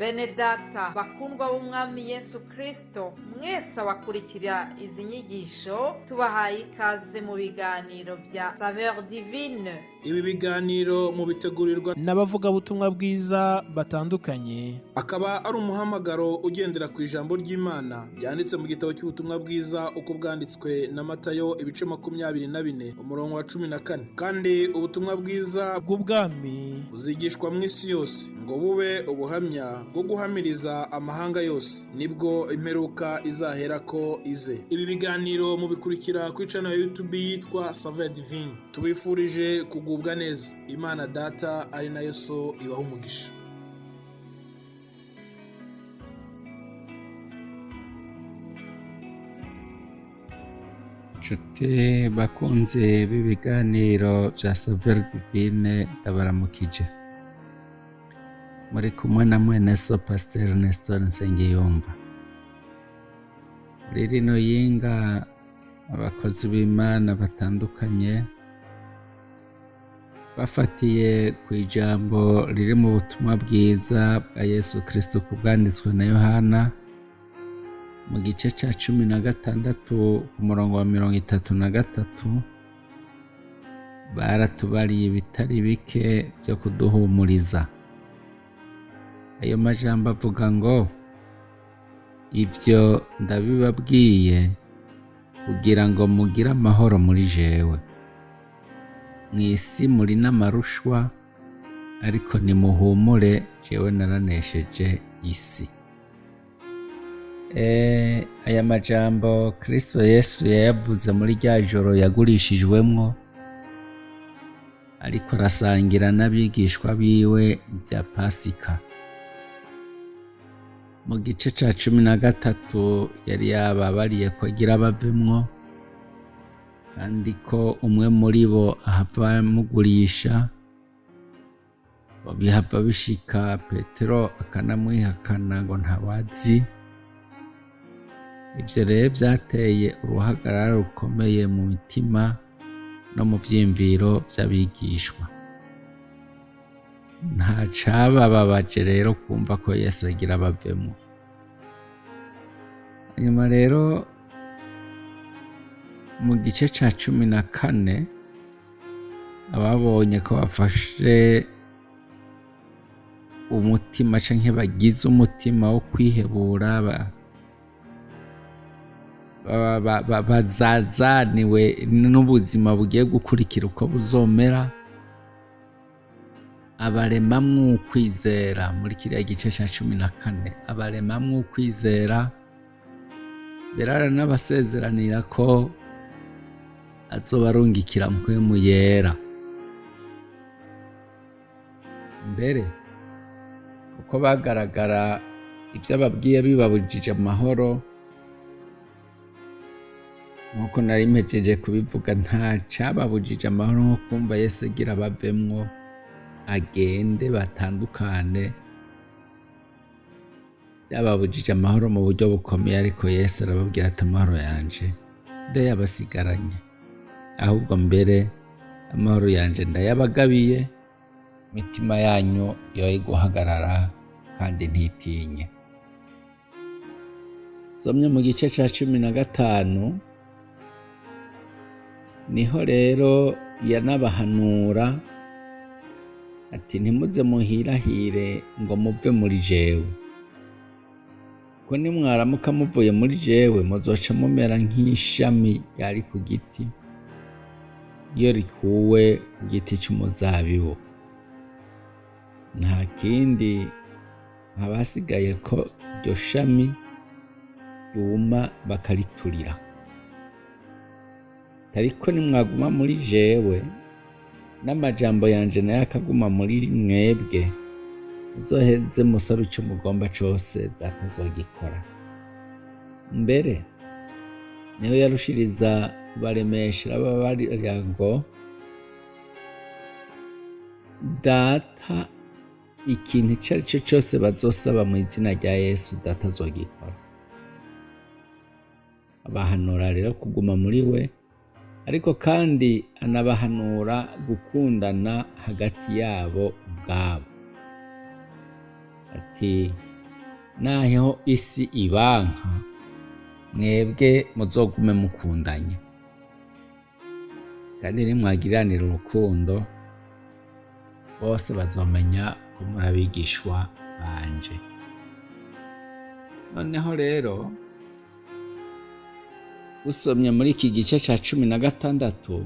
Bene data bakundwa b'Umwami Yesu Kristo, mwese abakurikira izi nyigisho, tubahaye ikaze mu biganiro bya Saveur Divine. Ibi biganiro mubitegurirwa n'abavugabutumwa bwiza batandukanye, akaba ari umuhamagaro ugendera ku ijambo ry'Imana ryanditse mu gitabo cy'ubutumwa bwiza uko bwanditswe na Matayo, ibice 24, umurongo wa 14. Kandi ubutumwa bwiza bw'ubwami buzigishwa mu isi yose ngo bube ubuhamya bwo guhamiriza amahanga yose, nibwo imperuka izaherako ize. Ibi biganiro mubikurikira kuri channel ya YouTube yitwa Saveur Divine. Tubifurije kugubwa neza. Imana Data ari nayo So ibaha umugisha. Nshuti bakunzi b'ibiganiro bya Saveur Divine, ndabaramukije. Muri kumwe na mwene so Pasteur Nestor Nsengiyumva. Muri rino yinga, abakozi b'Imana batandukanye bafatiye ku ijambo riri mu butumwa bwiza bwa Yesu Kristo ku bwanditswe na Yohana mu gice ca 16 ku murongo wa 33, baratubariye ibitari bike byo kuduhumuriza. Ayo majambo avuga ngo: "Ivyo ndabibabwiye kugira ngo mugire amahoro muri jewe. Mw'isi muri n'amarushwa, ariko nimuhumure, jewe naranesheje isi." Aya majambo Kristo Yesu yayavuze muri rya joro yagurishijwemwo, ariko arasangira n'abigishwa biwe ibya Pasika. Mu gice ca 13 yari yababariye ko agira bavemwo, kandi ko umwe muri bo ahava amugurisha, bihava bishika Petero akanamwihakana ngo ntawazi. Ivyo rero vyateye uruhagarara rukomeye mu mitima no mu vyiyumviro vy'abigishwa. Nta cabababaje rero kumva ko Yesu agira bavemwo. Hanyuma rero mu gice ca 14, ababonye ko bafashe umutima canke bagize umutima wo kwihebura, bazazaniwe n'ubuzima bugiye gukurikira uko buzomera, abaremamwo ukwizera. Muri kiriya gice ca 14 abaremamwo ukwizera, mbere n'abasezeranira ko azobarungikira Mpwemu Yera. Mbere kuko bagaragara ibyo ababwiye bibabujije amahoro, nkuko nari mpejeje kubivuga, nta cababujije amahoro nko kumva Yesu agira bavemwo, agende batandukane. Byababujije amahoro mu buryo bukomeye, ariko Yesu arababwira ati: "Amahoro yanje ndayabasigaranye, ahubwo mbere amahoro yanje ndayabagabiye, imitima yanyu yoye guhagarara kandi ntitinye." Somye mu gice ca 15, niho rero yanabahanura ati: "Ntimuze muhirahire ngo muve muri jewe, ko nimwaramuka muvuye muri jewe muzoca mumera nk'ishami ryari ku giti iyo rikuwe ku giti c'umuzabibu. Nta kindi haba hasigaye ko iryo shami ryuma bakariturira. Ariko nimwaguma muri jewe, n'amajambo yanje nayo akaguma muri mwebwe, muzoheze musabe ico mugomba cose, Data azogikora." Mbere niho yarushiriza kubaremesha, ababarira ngo Data ikintu ico ari cyo cyose bazosaba mu izina rya Yesu, Data azogikora. Abahanura rero kuguma muri we, ariko kandi anabahanura gukundana hagati yabo ubwabo, ati: Naho isi ibanka, mwebwe muzogume mukundanye, kandi nimwagiriranira urukundo, bose bazomenya ko muri abigishwa banje. Noneho rero usomye muri iki gice ca 16,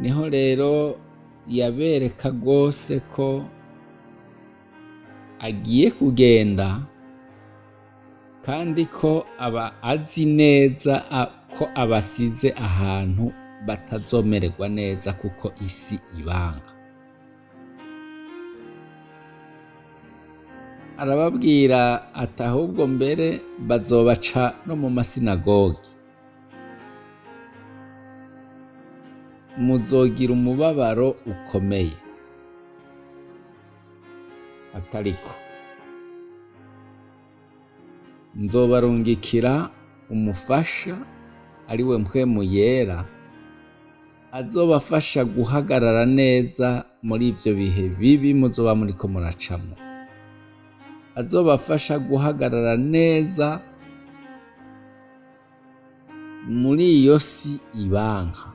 niho rero yabereka rwose ko agiye kugenda, kandi ko aba azi neza ko abasize ahantu batazomererwa neza kuko isi ibanga. Arababwira ati ahubwo mbere bazobaca no mu masinagogi, muzogira umubabaro ukomeye. Atariko nzobarungikira umufasha, ari we Mpwemu Yera, azobafasha guhagarara neza muri ivyo bihe bibi muzoba muriko muracamwo, azobafasha guhagarara neza muri iyo si ibanka.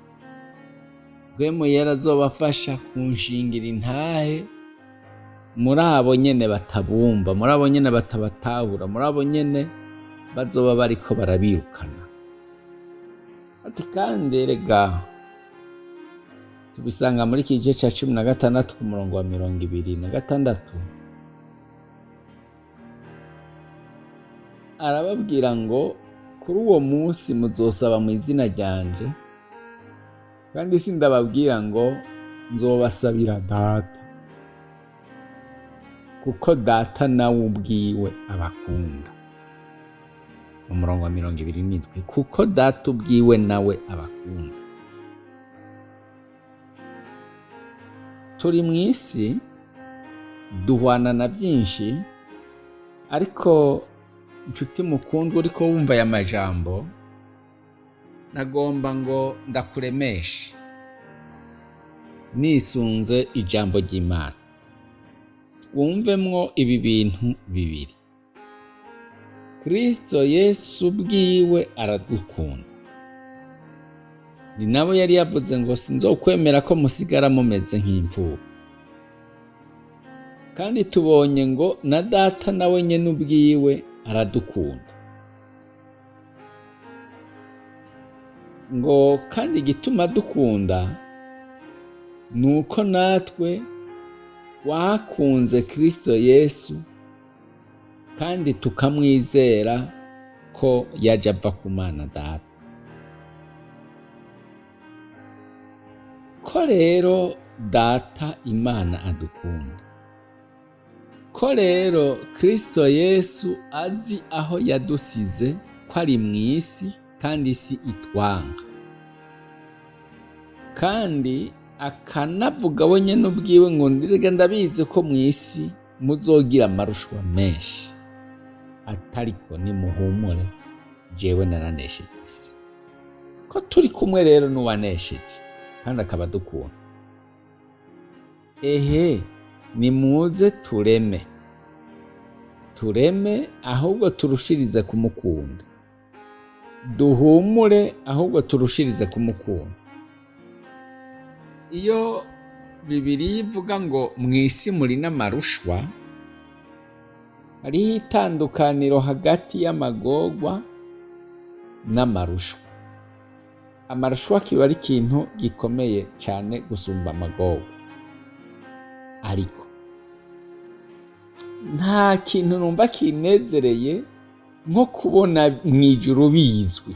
Mpwemu Yera azobafasha kunshingira intahe muri abo nyene batabumva, muri abo nyene batabatahura, muri abo nyene bazoba bariko barabirukana. Ati kandi erega tubisanga muri iki gice ca 16 ku murongo wa 26, arababwira ngo kuri uwo munsi muzosaba mu izina ryanje, kandi sindababwira ngo nzobasabira Data, kuko Data nawe ubwiwe abakunda. Mu murongo wa 27, kuko Data ubwiwe nawe abakunda. Turi mw'isi duhwana na byinshi, ariko nshuti mukundwa uriko wumva aya majambo, nagomba ngo ndakuremeshe nisunze ijambo ry'Imana. Twumvemwo ibi bintu bibiri. Kristo Yesu ubwiwe aradukunda. Ni nawe yari yavuze ngo sinzokwemera ko musigara mumeze nk'imfubyi. Kandi tubonye ngo na Data nawe nyene ubwiwe aradukunda. Ngo kandi igituma dukunda nuko natwe twakunze Kristo Yesu kandi tukamwizera ko yaje ava ku Mana Data. Ko rero Data Imana adukunda, ko rero Kristo Yesu azi aho yadusize ko ari mw'isi kandi isi itwanga, kandi akanavuga we nyene ubwiwe ngo ndirega ndabizi ko mw'isi muzogira amarushwa menshi, atariko nimuhumure jewe naranesheje isi. Ko turi kumwe rero n'uwanesheje kandi akaba adukunda, ehe nimuze tureme, tureme ahubwo turushirize kumukunda, duhumure ahubwo turushirize kumukunda. Iyo Bibiliya ivuga ngo mw'isi muri n'amarushwa, hariho itandukaniro hagati y'amagorwa n'amarushwa. Amarushwa kiba ari ikintu gikomeye cyane gusumba amagorwa, ariko nta kintu numva kinezereye nko kubona mw'ijuru bizwi.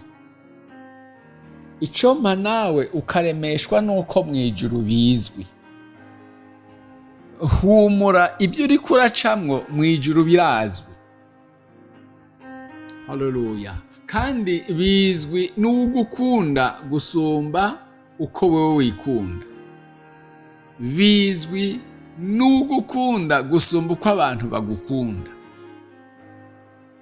Icompa nawe ukaremeshwa nuko mw'ijuru bizwi. Humura ibyo uriko uracamwo mw'ijuru birazwi. Haleluya. Kandi bizwi n'uwugukunda gusumba uko wewe wikunda. Bizwi n'uwugukunda gusumba uko abantu bagukunda.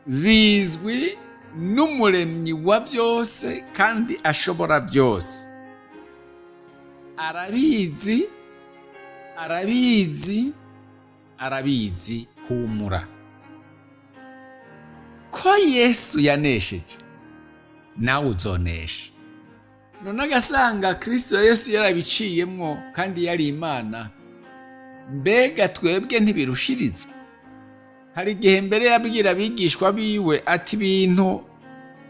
Bizwi n'umuremyi wa byose kandi ashobora byose. Arabizi, arabizi, arabizi. Humura. Ko Yesu yanesheje, nawe uzonesha. None agasanga Kristo Yesu yarabiciyemwo kandi yari Imana, mbega twebwe ntibirushiriza? Hari igihe mbere yabwira abigishwa biwe ati: "Ibintu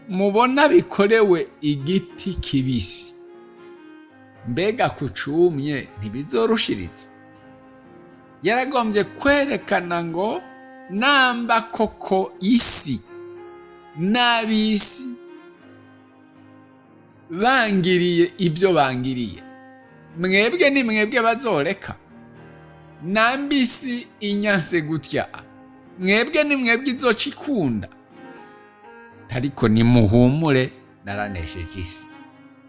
mubona bikorewe igiti kibisi, mbega kucumye ntibizorushiriza?" Yaragombye kwerekana ngo namba koko isi n'ab'isi bangiriye ibyo bangiriye, mwebwe ni mwebwe bazoreka? Namba isi inyanse gutya, mwebwe ni mwebwe izoca ikunda? Ariko nimuhumure, naranesheje isi.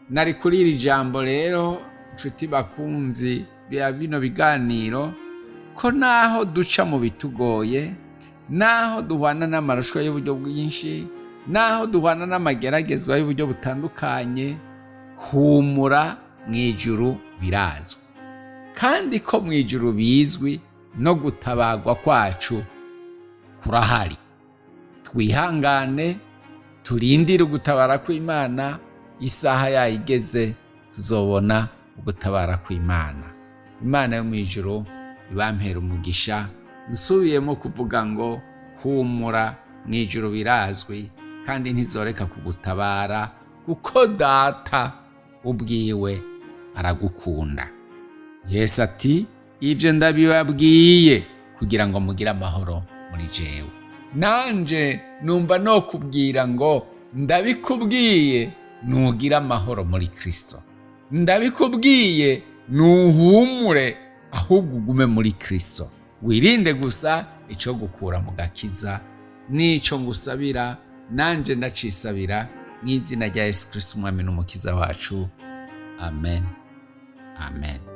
Nari kuri iri jambo rero, nshuti bakunzi bya bino biganiro, ko naho duca mu bitugoye, naho duhwana n'amarushwa y'uburyo bwinshi, naho duhwana n'amageragezwa y'uburyo butandukanye, humura, mu ijuru birazwi, kandi ko mu ijuru bizwi no gutabagwa kwacu kurahari. Twihangane, turindire ugutabara kw'Imana. Isaha yayigeze, tuzobona ugutabara kw'Imana. Imana yo mu ijuru ibampera umugisha. Nsubiyemo kuvuga ngo humura, mu ijuru birazwi, kandi ntizoreka kugutabara, kuko Data ubwiwe aragukunda. Yesu ati: "Ibyo ndabibabwiye kugira ngo mugire amahoro muri jewe." Nanje numva no kubwira ngo ndabikubwiye nugire amahoro muri Kristo, ndabikubwiye nuhumure, ahubwo ugume muri Kristo, wirinde gusa icyo gukura mu gakiza. N'icyo ngusabira nanje ndacisabira mu izina rya Yesu Kristo, Umwami n'Umukiza wacu. Amen, amen.